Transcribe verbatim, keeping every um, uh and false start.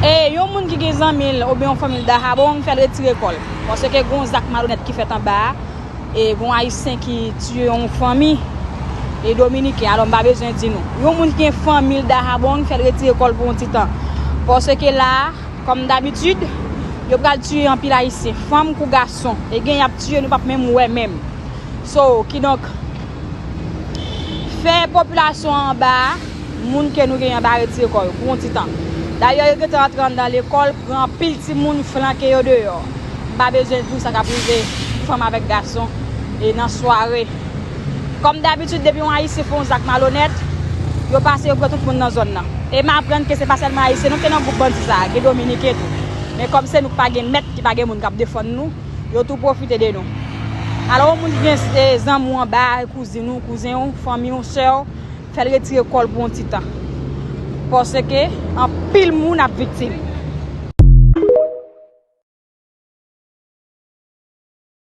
E yon moun ki gen zanmi l oubyen yon fanmi l Dajabón, fè l retire kò l. Paske gen yon zak malonèt ki fèt anba a. E gen yon Ayisyen ki tiye yon fanmi e Dominiken. Alò, m pa bezwen di nou. Yon moun ki gen fanmi l Dajabón, fè l retire kò l pou yon ti tan. Paske la, kòm dabitid, yo pral tiye anpil Ayisyen, fanm kou gason. E gen y ap tiye, nou p ap menm wè menm. So, kidonk, fè popilasyon anba a, moun ke nou genyen anba a retire kò yo pou yon ti tan. Dayè, yo gentan antre anndan lekòl, pran anpil timoun, flanke yo deyò. M pa bezwen di w sa k ap rive fanm avèk gason e nan sware. Kòm dabitid, depi yon Ayisyen fè yon zak malonèt, yo pase, yo pran tout moun nan zòn nan. E m aprann ke se pa sèlman Ayisyen non ki nan gwoup bandi sa a, gen Dominiken tou. Men kòm se nou k pa gen mèt, ki pa gen moun k ap defann nou, yo tou pwofite de nou. Alò, yon moun ki gen, e, zanmi w anba, kouzin ou, kouzen w, fanmi w, sè w, fè l retire kò l pou yon ti tan. Paske anpil moun ap viktim.